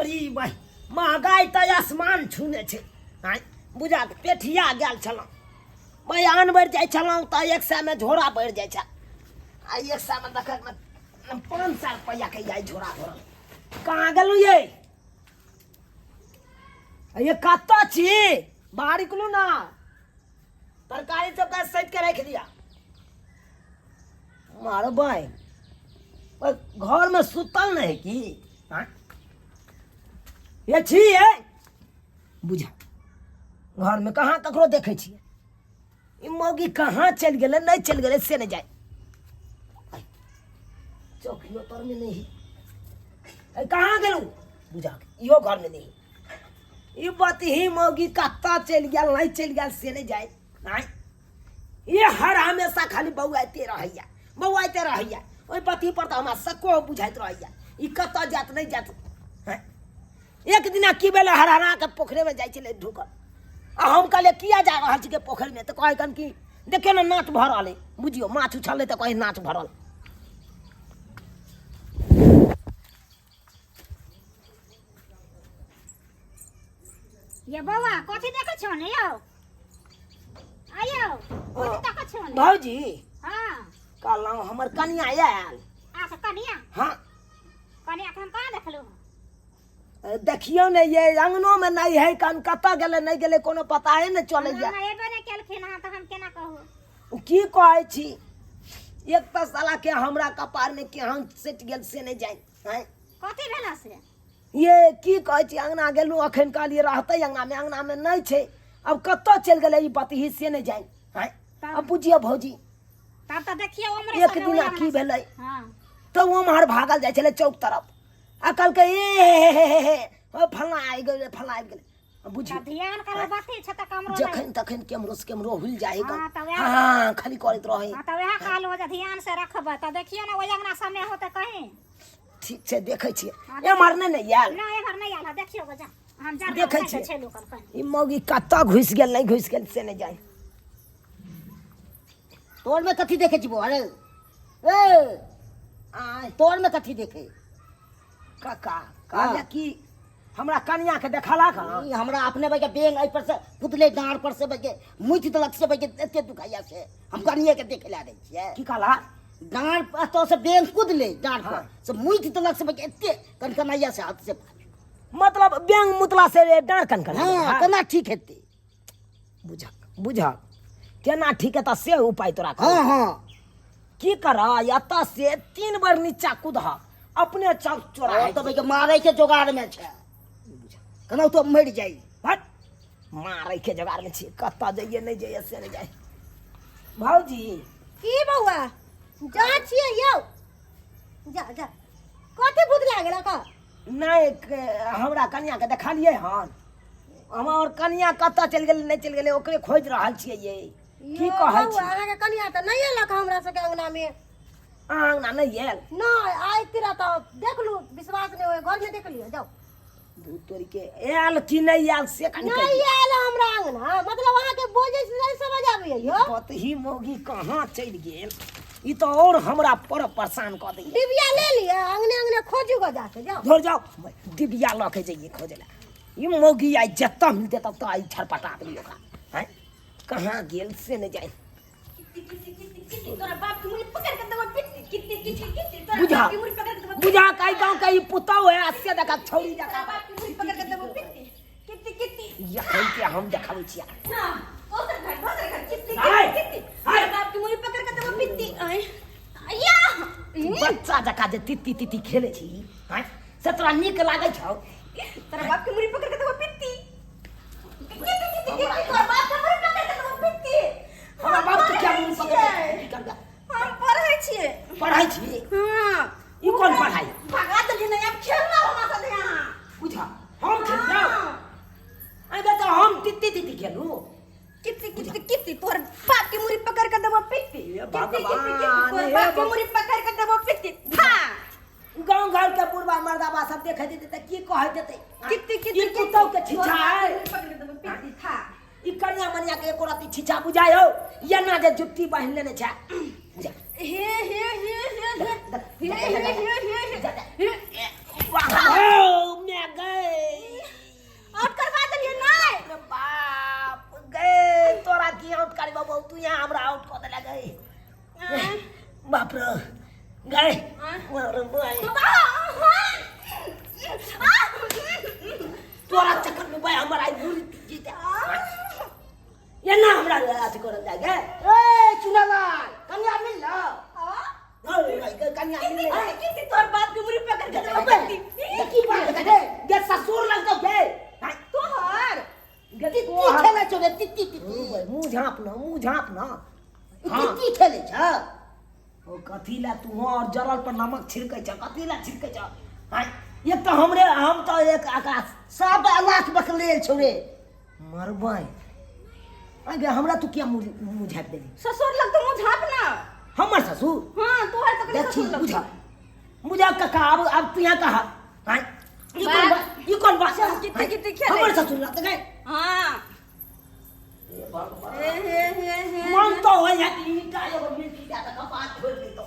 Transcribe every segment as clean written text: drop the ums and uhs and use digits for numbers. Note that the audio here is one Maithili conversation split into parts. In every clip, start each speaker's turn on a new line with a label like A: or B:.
A: तोरी भाइ महगाइ तऽ आसमान छूने छै। आँय बुझा पेठिया गेल छलहुँ भाइ, आन बढ़ि जाइ छलहुँ तऽ 100 मे झोरा बढ़ि जाइ छै, आ 100 मे देखैमे 500 रुपैआके आइ झोरा भरल। कहाँ गेलहुँ ये? ये कतऽ छी? बाहर निकलू ना, तरकारी सबके सैत के राखि दिया। मारो भाई, घर में सुतल नहीं की? हाँ? ये छी ये बुझा घर में कहाँ ककरो देखै छियै। ई मौगी कहाँ चलि गेलै, नहि चलि गेलै से नहि जाय। चौकियो तर में नहीं है। कहाँ गेलहुँ? बुझा इहो घर में नहीं। ई बतही मौगी कतऽ चलि गेल, नहि चलि गेल से नहि जाय। नहि ये हर हमेशा खाली बौआइते रहैया, बौआइते रहैया। ओहि बतही पर तऽ हमरा सक्को बुझाइत रहैया, ई कतऽ जायत नहि जायत। हैं? एक दिना की भेलै, हरहरा के पोखरिमे जाइ छलै ढुकल, आ हम कहलियै किया जा रहल छी पोखरिमे? तऽ कहै कन कि देखियौ ने नाच भऽ रहल अइ। बुझियौ माछ उछललै तऽ कहै नाच भरल।
B: ये बौआ, कथी देखै छौ ने यौ? आयौ, कथी देखै छौ ने?
A: भौजी।
B: हाँ।
A: कहलहुँ हमर कनिया आयल?
B: अच्छा, कनिया?
A: हाँ।
B: कनिया के हम कहाँ देखलहुँ?
A: देखियौ ने ये, अंगनो में नहीं है। कन कतऽ गेलै नहि गेलै कोनो पताए नहि चलैया।
B: हमरा एबे नहि केलखिन हँ तऽ हम केना कहू?
A: की कहै छी, एक तऽ साला के हमरा कपार में केहन सटि गेल से नहि जानि। आँय?
B: कथी भेला से?
A: ये की कहै छी, अंगना गेलहुँ अखन, कहलियै रहतै अंगना में, अंगना में नहि छै। अब कतऽ चलि गेलै ई बतही से नहि जानि। आँय? अब बुझियौ भौजी।
B: तब तऽ देखियौ उम्र।
A: एक दिना की भेलै,
B: हाँ,
A: तऽ ओम्हर भागल जाइ छलै चौक तरफ आ कहलकै ए हे हे हे हे ओ फल्लाँ आबि गेलै, फल्लाँ आबि गेलै। बुझियौ
B: तऽ ध्यान करू, बत्ती छै तऽ कमरो नहि।
A: जखन तखन केम्हरो से केम्हरो हुलि जाइ है।
B: हाँ, तऽ वएह।
A: हाँ, खाली करैत रहै।
B: हाँ, तऽ वएह कहलहुँ जे ध्यान से रखबै तऽ देखियौ ने, ओहि अंगना सबमे होतै कहीं।
A: ठीक छै, देखै छियै।
B: हाँ,
A: एम्हर नहि ने आयल?
B: नहि, एम्हर नहि आयल है, देखियौ गो, जा हम जा।
A: देखै छियै।
B: छै लोकल कहीं।
A: ई मौगी कतऽ घुसि गेल, नहि घुसि गेल से नहि जानि।
C: तोर में कथी देखे छी बौआ रे? ए
A: आय।
C: तोर में कथी देखे?
A: काका, कहलियै कि हमरा कनिया के देखलक हँ?
C: ई हमरा अपने बगे बेंग एहि पर से कुदले, डाँड़ पर से बगे मुति देलक से बगे एते दुखाइया से हम कनिए के देखे ला दै छियै।
A: की कहला?
C: डाँड़ एतऽ से बेंग कुदले डाँड़ पर
A: हाँ।
C: से मुति देलक से बगे एते कनकनाइया से हाथ से।
A: मतलब बेंग मुतला से डाँड़ कनकन?
C: हाँ, केना ठीक हेतै?
A: बुझक बुझक केना ठीक हेतै से उपाय तोरा कहू।
C: हाँ हाँ।
A: की कर, एतऽ से 3 बेर नीचा कूदह, अपने चौक चोरा।
C: और तऽ बगे मारै के जोगाड़ में छै, केना तो मरि जाइ।
A: हट, मारै के जोगाड़ में छी। कतऽ जइए नहि जइए से नहि जाइ। भौजी।
D: की बौआ, जा छियै यौ? जा जा, कथी भूत लागल का?
A: नहि, हमरा कनिया के देखलियै हन? हमर कनिया कतऽ चलि गेलै, नहि चलि गेलै, ओकरे खोजि रहल छियै ये। की
D: यौ
A: कहै
D: बौआ
A: छी?
D: अहाँके कनिया तऽ नहि एलक हमरा सबके अंगना में।
A: अहाँ अंगना नहि आयल?
D: नहि, आइ तेरा तऽ देखलू, विश्वास नहि होय, घर में देख लियौ, जाउ।
A: भूत तोरी के, आयल कि नहि आयल से कनि कहि
D: नहि
A: दियौ।
D: आयल हमरा अंगना, मतलब अहाँके बोझे से नहि समझ आबैया यौ।
A: बतही मौगी कहाँ चलि गेल? ई तऽ और हमरा पर परेशान कऽ दैया।
D: डिबिया ले लिअ, अंगने अंगने खोजू गो जाके, जाउ।
A: धर जाओ, डिबिया लऽ के जइए खोजै लए। ई मौगी आइ जतऽ मिलतै ततऽ आइ छरपटा देबै ओकरा। आँय, कहाँ गेल से नहि जानि।
E: तोरा बाप के मुड़ी पकड़ के देबो पिट्टी, कित्ती कित्ती कित्ती, तोरा
A: बुझा
E: बाप के मुड़ी पकड़ के देबो।
A: बुझा काई गाँव के ई पुतहु है आ से देखा छौरी
E: तोरा
A: जकाँ।
E: बाप के मुड़ी पकड़ के देबो पिट्टी, कित्ती कित्ती।
A: यखन के हम देखाबै छियै।
E: ना दोसर घर, दोसर घर, कित्ती
A: आय,
E: कित्ती कित्ती,
A: आय।
E: तोरा बाप के मुड़ी पकड़ के देबो पिट्टी। आय या।
A: बच्चा जकाँ जे तित्ती तित्ती खेलै छी, आँय, से तोरा नीक लागै छौ?
E: तोरा बाप के मुड़ी पकड़ के देबो पिट्टी, कित्ती कित्ती कित्ती, तोरा बाप के मुड़ी पकड़ के देबो पिट्टी।
A: हमरा बाप के क्या मुड़ी पकड़ के की करबै?
E: हम पढ़ै छियै।
A: पढ़ै छी?
E: हाँ।
A: ई कोन पढ़ाई?
E: भगा देली नहीं, अब खेलना हमरा साथे अहाँ।
A: बुझा हम खेलियौ? आइ तऽ हम तित्ती तित्ती खेलू?
E: कित्ती कित्ती कित्ती, तोहर बाप के मुड़ी पकड़ के देबो पिट्टी।
A: हे
E: कित्ती कित्ती कित्ती,
A: भगवान,
E: तोहर
A: हे
E: बाप के मुड़ी पकड़ के देबो पिट्टी था।
A: गाँव घर के बुढ़वा मर्दाबा सब देखै जेतै तऽ की कहै जेतै?
E: कित्ती कित्ती
A: ई कुत्तौ के छिछा है।
E: पकड़ के देबो पिट्टी था।
A: ई कनिया मनिया के एको रत्ती छिछा बुझाय हो एना जे जुत्ती बान्हि लेने छै? बुझा।
E: हे हे हे हे हे हे हे हे हे हे।
A: ओ my गए। छोड़ल जाय गे। ए चुनालाल, कन्या मिल लो। कन्या मिल।
E: किसी तोर बाप के मुरी पकड़ के देबो पित्ती।
A: की बात है गे? गे ससुर लग तो गे।
E: तोहर
A: गे
C: तित्ती
A: तोहर।
C: खेले छौ रे, तित्ती तित्ती।
A: मुँह झाँप न, मुँह झाँप न।
C: तित्ती खेले छ।
A: ओ कथी ला तू और जरल पर नमक छिड़कै छ? कथी ला छिड़कै छ? आँय, एक तऽ हमरे हम तऽ एक आकाश
C: सब लाख बकलेल छौ रे।
A: मरबै आगे हमरा तू किया मुँह मुँह झाँपि देली?
E: ससुर लग तो मुंह झाप ना।
A: हमर ससुर?
E: हां, तोहर तो
A: देखी
E: ससुर लग।
A: बुझा बुझा काका, अब अब तू यहाँ कहा? आँय, ई कोन बात, ई कोन बात?
E: कितने कितने खेले?
A: हमर ससुर लग तऽ गए।
E: हां, हे हे हे हे।
A: मन तो हो या कि ईटा एगो मिल जा तऽ कपार फोड़ि लेतौ,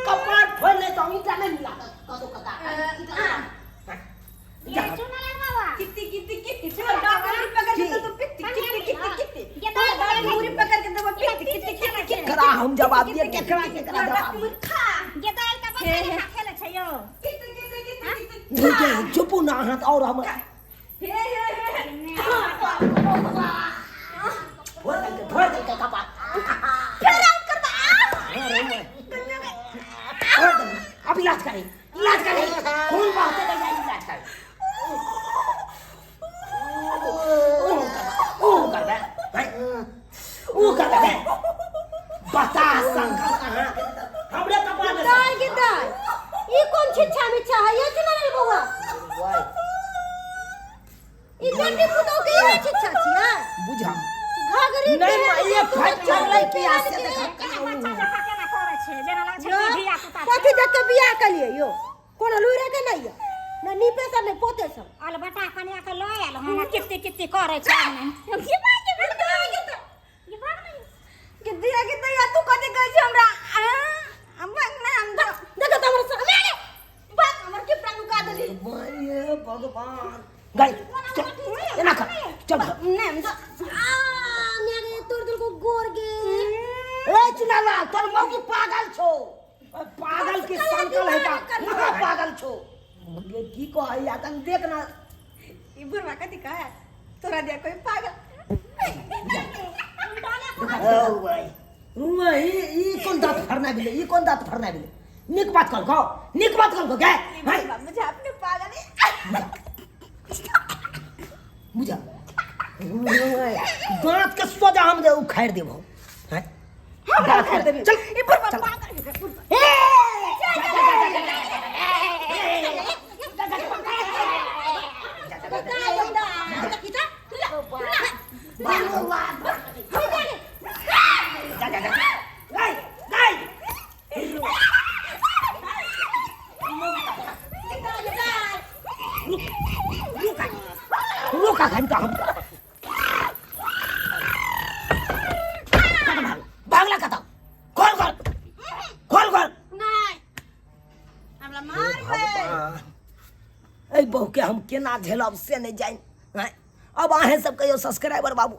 A: कपार फोड़ि लेतौ। ईटा नहि मिला कतौ कका।
B: ये चुनलाल बाबा।
E: कितनी कितनी कितनी तोर बाप के मुरी पकड़ के तो पित्ती कितनी कितनी कितनी
B: ये
E: तोर बाप के मुरी पकड़ के देबो पित्ती कितनी कितनी कितनी।
A: केकरा हम जवाब दिए? केकरा केकरा
E: तोर बाप
A: जवाब
E: के मुरी खा।
B: ये दाल का बच्चा लेखा खेले छै यौ।
E: कितनी कितनी कितनी कितनी।
A: दिए? चुपू ना अहाँ तऽ और हम
E: हे हे हे।
A: फोड़ देलकै, फोड़ देलकै कपार।
E: फिर आउट कर दे।
A: फोड़ देलकै। अब इलाज करी, इलाज करी, खून बहते तऽ जाइ, इलाज करी। ऊ करबै, ऊ करबै। बता शंकर कहाँ हमरे कपार में।
D: दाल के दाल, ई कोन छिच्छा मिच्छा है ये चुनलाल बौआ? ई बेटी पुतोह के इहे छिच्छा छियै?
A: बुझा
D: घाघरी।
A: नहीं माइये फट चललै कि आसे देखा।
B: केना बच्चा जकाँ केना करै छै, जेना लगै छै कि धिया पुता छै।
D: कथी देख के बियाह केलियै यौ? कोनो लुइरे के नहि यऽ ने, नीपे से ने पोते से।
B: अलबटा कनिया के लऽ आयल हन आ कित्ती कित्ती करै छै। ये बात, ये बात, ये बात नहीं।
E: के दिया के दैया, तू कथी कहै छै हमरा? आ हम भाग ना, हम तो
D: देखो तऽ हमर सामने
E: भाग, हमर के प्राण उका देली।
A: ये भगवान, गई चल, एना कर, चल घर।
E: नहीं, हम तो
D: आ म्या गे, तोड़ देलको गोर गे।
A: ए चुनाला, तोर मौगी पागल छौ। ओए पागल के संकल है का महा पागल छौ। ये की कहैया तन देख ना।
E: ई बुढ़वा कथी कहे तोरा दिया कोई पागल?
A: ओ भाई, वही ई कोन दांत फरना गेलै? ई कोन दांत फरना गेलै? नीक बात कहलकौ, नीक बात कहलकौ गे?
E: ई बुढ़वा मुझे अपने पागल है।
A: बुझा, दांत के सोजा हम जे उखाड़ि देबौ हैं।
E: हमरा उखाड़ि देबी?
A: चल।
E: ई बुढ़वा
A: चल।
E: पागल है बुढ़वा।
A: ए गई गई, रुक घंटा, हम कतऽ भाग भागला? कतऽ? खोल घर, खोल घर।
E: नहीं, हमरा मारबै।
A: एहि बहुके हम केना झेलब से नहि जानि। आँय, अब अहें सब कहियौ सब्सक्राइबर बाबू,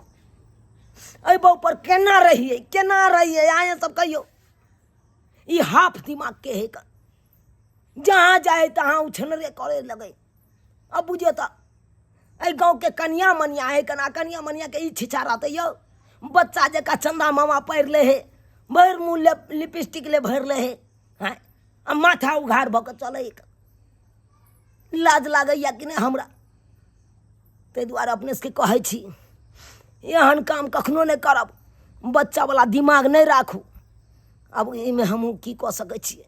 A: एहि बहु पर केना रहियै, केना रहियै? अहें सब कहियौ। ई हाफ दिमाग के है, जहाँ जाए तहाँ उछनरे करे लगे। अब बुझियौ तऽ एहि गाँवके कनिया मनिया है, कना कनिया मनिया के ई छिछा रहतै यौ? बच्चा जकाँ चंदा मामा पढ़ि ले है, भरि मुँह लिपस्टिक ले भरि ले है। आँय, आ माथा उघार भऽ कऽ चलै है। लाज लागैया कि नहि हमरा? ताहि दुआरे अपने सबके कहै छी, एहन काम कखनो नहि करब, बच्चावला दिमाग नहि राखू। आब एहिमे हमहूँ की कऽ सकै छियै?